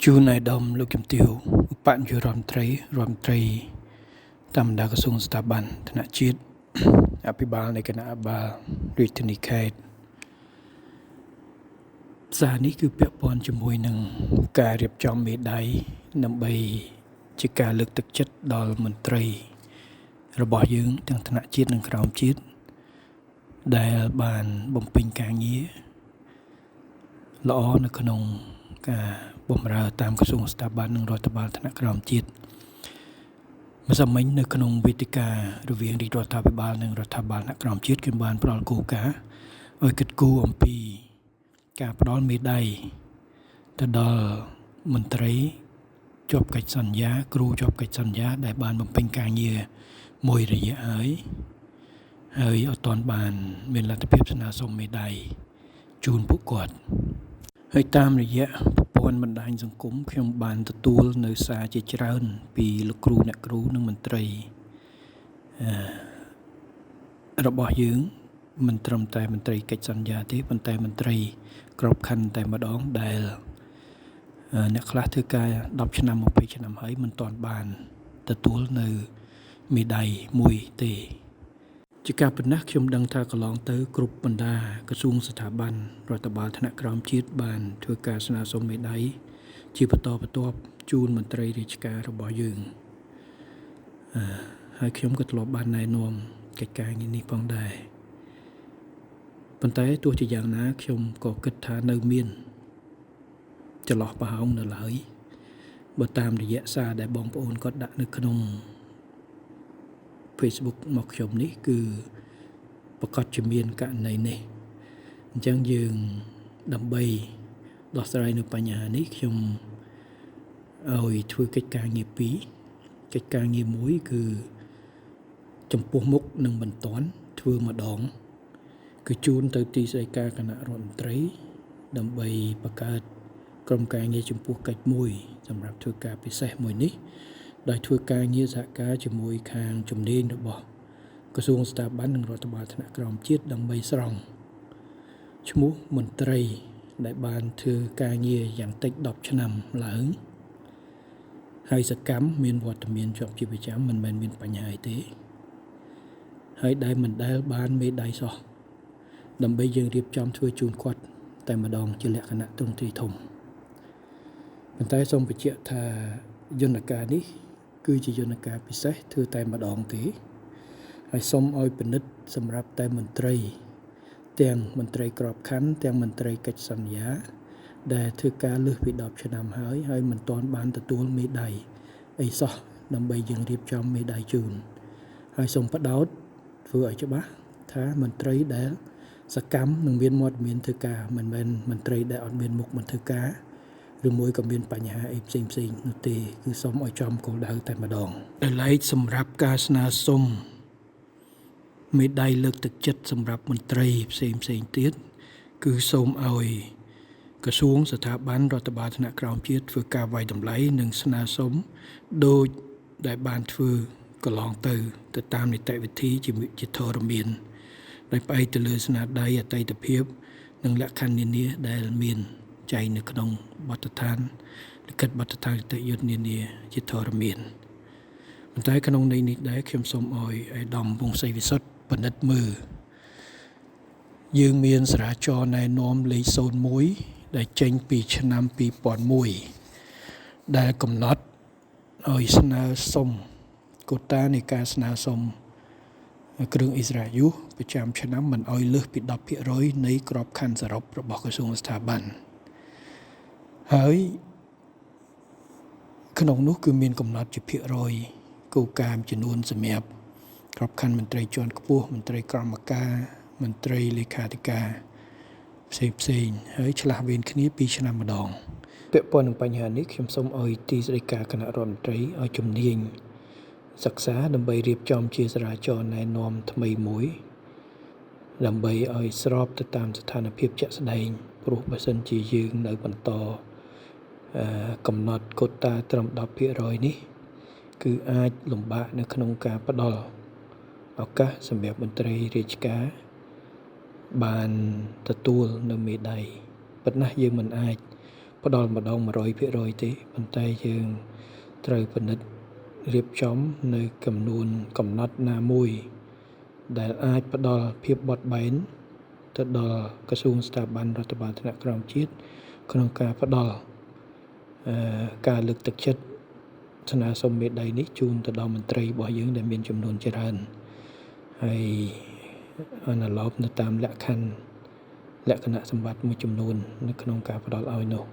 ជូនឯកឧត្តមលោកជំទាវឧបនាយករដ្ឋមន្ត្រីរដ្ឋមន្ត្រីតាមបណ្ដាក្រសួងស្ថាប័នថ្នាក់ជាតិអភិបាលនៃគណៈអភិបាលរាជធានីខេត្តសារនេះគឺពាក់ព័ន្ធជាមួយនឹងការរៀបចំមេដាយដើម្បីជាការលើកទឹកចិត្តដល់មន្ត្រីរបស់យើងទាំងថ្នាក់ជាតិនិងក្រោមជាតិដែលបានបំពេញការងារល្អនៅក្នុងការបម្រើតាមក្រសួងស្ថាប័ននិងរដ្ឋបាលថ្នាក់ក្រោមជាតិម្សិលមិញនៅក្នុងវេទិការវាងរាជរដ្ឋាភិបាលនិងរដ្ឋាភិបាលថ្នាក់ក្រោមជាតិគឺបានផ្ដល់គោលការណ៍ឲ្យគិតគូរអំពីការផ្ដល់មេដាយទៅដល់មន្ត្រីជាប់កិច្ចសន្យាគ្រូជាប់កិច្ចសន្យាដែលបានបំពេញការងារមួយរយៈហើយហើយអត់ទាន់បានមានលទ្ធភាពស្នើសុំមេដាយជូនពួកគាត់ហើយតាមរយៈប្រព័ន្ធបណ្ដាញសង្គមខ្ញុំបានទទួលនៅសារជាច្រើនពីលោកគ្រូអ្នកគ្រូនិងមន្ត្រីរបស់យើងមិនត្រឹមតែមន្ត្រីកិច្ចសន្យាទេប៉ុន្តែមន្ត្រីក្របខ័ណ្ឌតែម្ដងដែលអ្នកខ្លះធ្វើការ10ឆ្នាំ20ឆ្នាំហើយមិនទាន់បានទទួលនៅមេដាយមួយទេជាការពិតណាស់ខ្ញុំដឹងថាកន្លងទៅគ្រប់បណ្ដាក្រសួងស្ថាប័នរដ្ឋបាលថ្នាក់ក្រោមជាតិបានធ្វើការស្នើសុំមេដាយជាបន្តបន្ទាប់ជូនមន្ត្រីរាជការរបស់យើងហើយខ្ញុំក៏ធ្លាប់បានណែនាំកិច្ចការងារនេះផងដែរប៉ុន្តែទោះជាយ៉ាងណាខ្ញុំក៏គិតថានៅមានចន្លោះប្រហោងនៅឡើយបើតាមរយៈសារដែលបងប្អូនគាត់ដាក់នៅក្នុង Facebook មកខ្ញុំនេះគឺប្រកាសជាមានករណីនេះអញ្ចឹងយើងដើម្បីដោះស្រាយនៅបញ្ហានេះខ្ញុំឲ្យធ្វើកិច្ចការងារពីរកិច្ចការងារមួយគឺចំពោះមុខនិងបន្ទាន់ធ្វើម្ដងគឺជូនទៅទីស្តីការគណៈរដ្ឋមន្ត្រីដើម្បីបង្កើតក្រុមការងារចំពោះកិច្ចមួយសម្រាប់ធ្វើការពិសេសមួយនេះដោយធ្វើការងារសហការជាមួយខាងជំនាញរបស់ក្រសួងស្ថាប័ននិងរដ្ឋបាលថ្នាក់ក្រោមជាតិដើម្បីស្រង់ឈ្មោះមន្ត្រីដែលបានធ្វើការងារយ៉ាងតិច10ឆ្នាំឡើងហើយសកម្មមានវត្តមានជាប់ជាប្រចាំមិនមែនមានបញ្ហាអីទេហើយដែលមិនដែលបានមេដាយសោះដើម្បីយើងរៀបចំធ្វើជូនគាត់តែម្ដងជាលក្ខណៈទ្រង់ទ្រាយធំប៉ុន្តែសូមបញ្ជាក់ថាយន្តការនេះគឺជាយន្តការពិសេសធ្វើតែម្ដងទេហើយសូមឲ្យពិនិត្យសម្រាប់តែមន្ត្រីទាំងមន្ត្រីក្របខ័ណ្ឌទាំងមន្ត្រីកិច្ចសន្យាដែលធ្វើការលើសពី10ឆ្នាំហើយហើយមិនទាន់បានទទួលមេដាយអីសោះដើម្បីយើងរៀបចំមេដាយជូនហើយសូមផ្ដោតធ្វើឲ្យច្បាស់ថាមន្ត្រីដែលសកម្មនឹងមានមាត់មានធ្វើការមិនមែនមន្ត្រីដែលអត់មានមុខមិនធ្វើការឬមួយក៏មានបញ្ហាអីផ្សេងផ្សេងនោះទេគឺសូមឲ្យចំគោលដៅតែម្ដងដែលឡែកសម្រាប់ការស្នើសុំមេដាយលើកទឹកចិត្តសម្រាប់មន្ត្រីផ្សេងផ្សេងទៀតគឺសូមឲ្យក្រសួងស្ថាប័នរដ្ឋបាលថ្នាក់ក្រោមជាតិធ្វើការវាយតម្លៃនិងស្នើសុំដោយដែលបានធ្វើកន្លងទៅតាមនីតិវិធីជាធរមានដោយផ្អែកទៅលើស្នាដៃអតីតភាពនិងលក្ខខណ្ឌនានាដែលមានចែងនៅក្នុងបទដ្ឋានលិខិតបទដ្ឋានគតិយុត្តនានាជាធរមានប៉ុន្តែក្នុងន័យនេះដែរខ្ញុំសូមឲ្យឯកឧត្តមវង្សីវិសុទ្ធពិនិត្យមើលយើងមានសារាចរណែនាំលេខ01ដែលចេញពីឆ្នាំ2001ដែលកំណត់ឲ្យស្នើសុំកូតានៃការស្នើសុំគ្រឿងអិសរាជយុប្រចាំឆ្នាំមិនឲ្យលើសពី 10% នៃក្របខ័ណ្ឌសរុបរបស់ក្រសួងស្ថាប័នហើយក្នុងនោះគឺមានកំណត់ជាភាគរយគោលការណ៍ចំនួនសម្រាប់ក្របខ័ណ្ឌមន្ត្រីជាន់ខ្ពស់មន្ត្រីក្រមការមន្ត្រីលេខាធិការផ្សេងផ្សេងហើយឆ្លាស់វេនគ្នា2ឆ្នាំម្ដងពាក់ព័ន្ធនឹងបញ្ហានេះខ្ញុំសូមឲ្យទីស្តីការគណៈរដ្ឋមន្ត្រីឲ្យជំនាញសិក្សាដើម្បីរៀបចំជាសារាចរណែនាំថ្មីមួយដើម្បីឲ្យស្របទៅតាមស្ថានភាពជាក់ស្ដែងព្រោះបើសិនជាយើងនៅបន្តកំណត់កូតាត្រឹម 10% នេះគឺអាចលំបាកនៅក្នុងការផ្ដល់ឱកាសសម្រាប់មន្ត្រីរាជការបានទទួលនៅមេដាយប៉ុន្តែយើងមិនអាច ផ្ដល់ម្ដង100%ទេប៉ុន្តែយើងត្រូវពិនិត្យរៀបចំនៅចំនួនកំណត់ណាមួយដែលអាចផ្ដល់ភាពបត់បែនទៅដល់ក្រសួងស្ថាប័នរដ្ឋបាលថ្នាក់ក្រោមជាតិក្នុងការផ្ដល់ការលើកទឹកចិត្តស្នើសុំមេដៃនេះជូនទៅដល់មន្ត្រីរបស់យើងដែលមានចំនួនច្រើនហើយអនុលោមនៅតាមលក្ខខណ្ឌលក្ខណៈសម្បត្តិមួយចំនួននៅក្នុងការផ្ដល់ឲ្យនោះ។